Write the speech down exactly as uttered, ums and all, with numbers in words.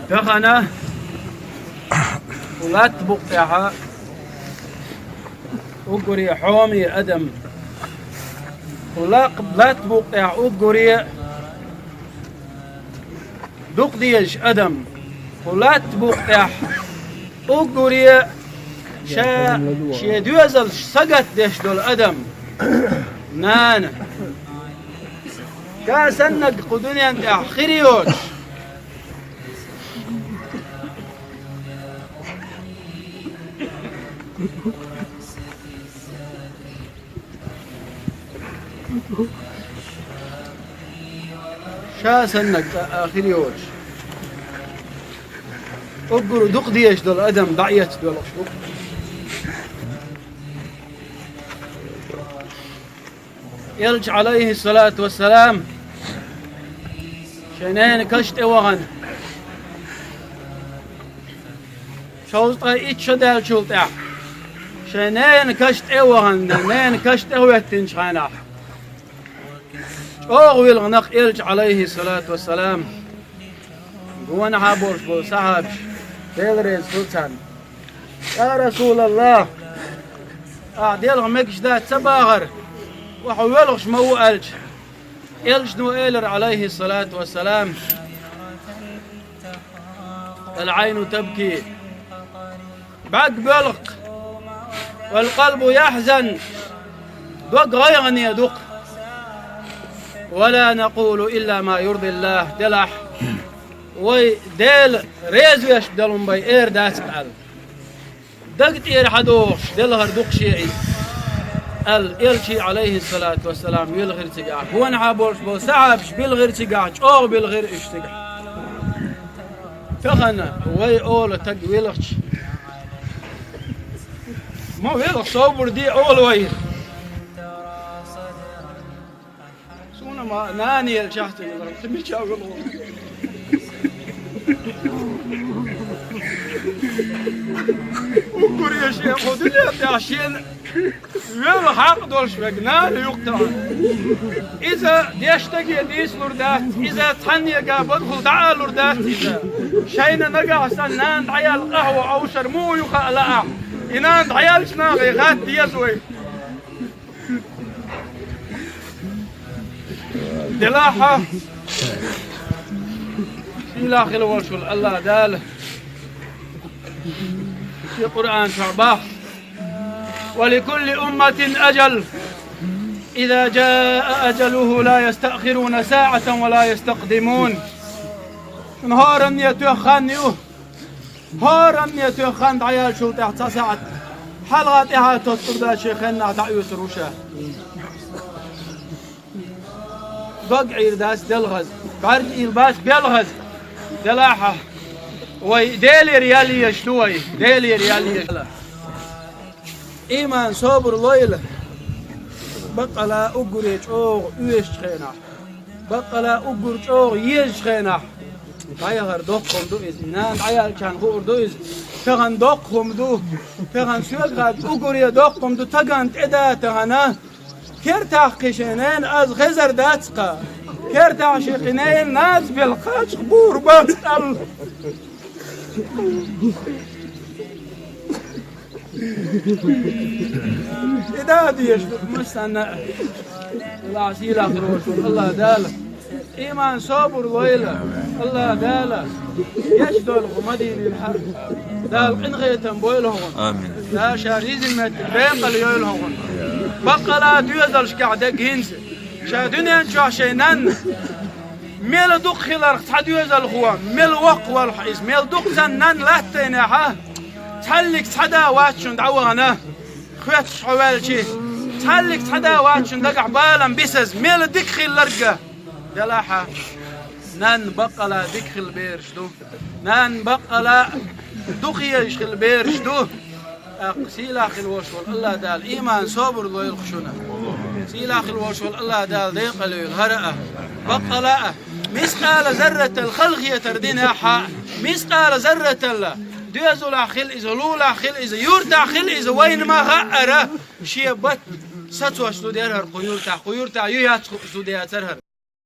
Тахана латта букъ тӀехьа уггаре хьоме адам, лакх-, латта букъ тӀехьа уггаре дукха дезаш адам, латта букъ тӀехьа уггаре ша шен доьзалш сагатдеш долу адам, нана. Ша саннаг кху дуьнен тӀехь хир йоцуш, ша саннаг цкъа а хир йоцуш, уггар дукха дезаш долу адам дӀаэцна долуш ву. Элча, Ӏалайхиссалату вассалам, шен ненан каш тӀе вахана, шовзткъе итт шо даьллачул тӀаьхьа, шен ненан каш тӀе а вахана, ненан каш тӀе а хӀоьттинчу хенахь, чӀогӀа вилхина-кх Элча, Ӏалайхиссалату вассалам, гонахьа болуш болу сахьабаш, Дела реза хуьлда царна: «Я Расулаллах, ахь делха мегаш дац ца бахара, хьо воьлхуш ма ву», аьлча, Элчано элира, Ӏалайхиссалату вассалам: «Ал-Ӏайну табки». БӀаьрг боьлху-кх. «Вал-къалбу яхьзан». Дог гӀайгӀане ду-кх. «Ва ла накъулу илла ма юрдиллах». Делахь, вай Дела реза веш долу хӀума бен эр дац-кх аьлла. Даг тӀера хьадохуш делхар ду-кх шен иза, аьлла, Элча, Ӏалайхиссалату вассалам, вилхира цигахь. Гонахьа болуш болу сахьабаш билхира цигахь, чӀогӀа билхира уьш цигахь. Тахана вай олу таг вилхча, ма велха, собар де олу вай. Суна ма нана елчахь ца велара, кхин мича велхо. Уггаре шен кху дуьнен тӀехь шена велха хьакъ долуш верг нана ю-кх тахана. Иза деш стаге дийцалур дац, иза цхьаннега бакъахула дӀаалур дац иза. Шайна нагахь санна нана дӀаяьлла къахьо Ӏовшар муха ю хаа лаахь, и нана дӀаяьллачу нахе хатта деза вай. Делахь, сийлахь хила волуш волу АллахӀ Дала шен Къуръан чохь боху: «Ва ликулли умматин ажал, иза жаа ажалуху ла ястаъхируна саъатан ва ла ястакъдимун». Шуна хӀоранне тоьхна хан ю. ХӀоранне тоьхна хан дӀаяьллачул тӀаьхьа цхьа саьӀат хьалха тӀаьхьа тоттур дац, шен хеннахь дӀаоьцур ву ша. Дог Ӏийр дац делхаза, бӀаьрг Ӏийр бац белхаза. Делахь, вай Делера ял езаш ду вай, Делера ял езаш. Ийман, собар лойла, баккъала уггаре чӀогӀа оьшучу хенахь. Баккъала уггар чӀогӀа езачу хенахь, дӀаяхар доккха хӀума ду иза. Нана дӀаяьллачарна хуур ду иза. Тахана доккха хӀума ду. Тахана соьга хадда уггаре доккха хӀума ду. Тагана тӀе да тахана. Кертахь кхин шен ненан аз хезар дац-кха. Кертахь шен кхин ненан наз белла кхачах бур бац аьлла. И да дезаш ду массанна а. Аллахь сийлахь лоруш волу АллахӀ Дала ийман, собар лойла. АллахӀ Дала гечдойла хӀу Мадинин хьа. Дала къинхетам бойла хӀуна. Амин. Дала ша ризин меттиг бекъал йойла хӀуна. Баккъала доьзалшкахь дерг хӀинца. Ша дуьнен чохь шайн нанна мела дукха хиларх цхьа доьзалхо, мела воккха валахь иза, мела дукха цхьана нанна латтийнехьа, цхьаллиг цхьа да вац шуна дӀавахана, хоьттуш хьо ваьлчи, цхьаллиг цхьа да вац шуна дагахь балам бисаза, мела дика хилларг а. Делахь, нанна баккъала дика хила бераш ду, нанна баккъала дукха езаш хила бераш ду. ТӀаккха сийлахь хила волуш волу АллахӀ Дала ийман, собар лойла-кх шуна. Сийлахь хила волуш волу АллахӀ Дала декъала йойла хӀара а, баккъала а, мискъала зарратал халахетар динехь а, мискъала зарратал доьзалехь хила иза, лулахь хила иза, юьртахь хила иза, вайна ма хаьара, шен бат сацош зуда яра хӀара кху юьртахь, кху юьртахь ю яц хууш зуда яцара хӀара.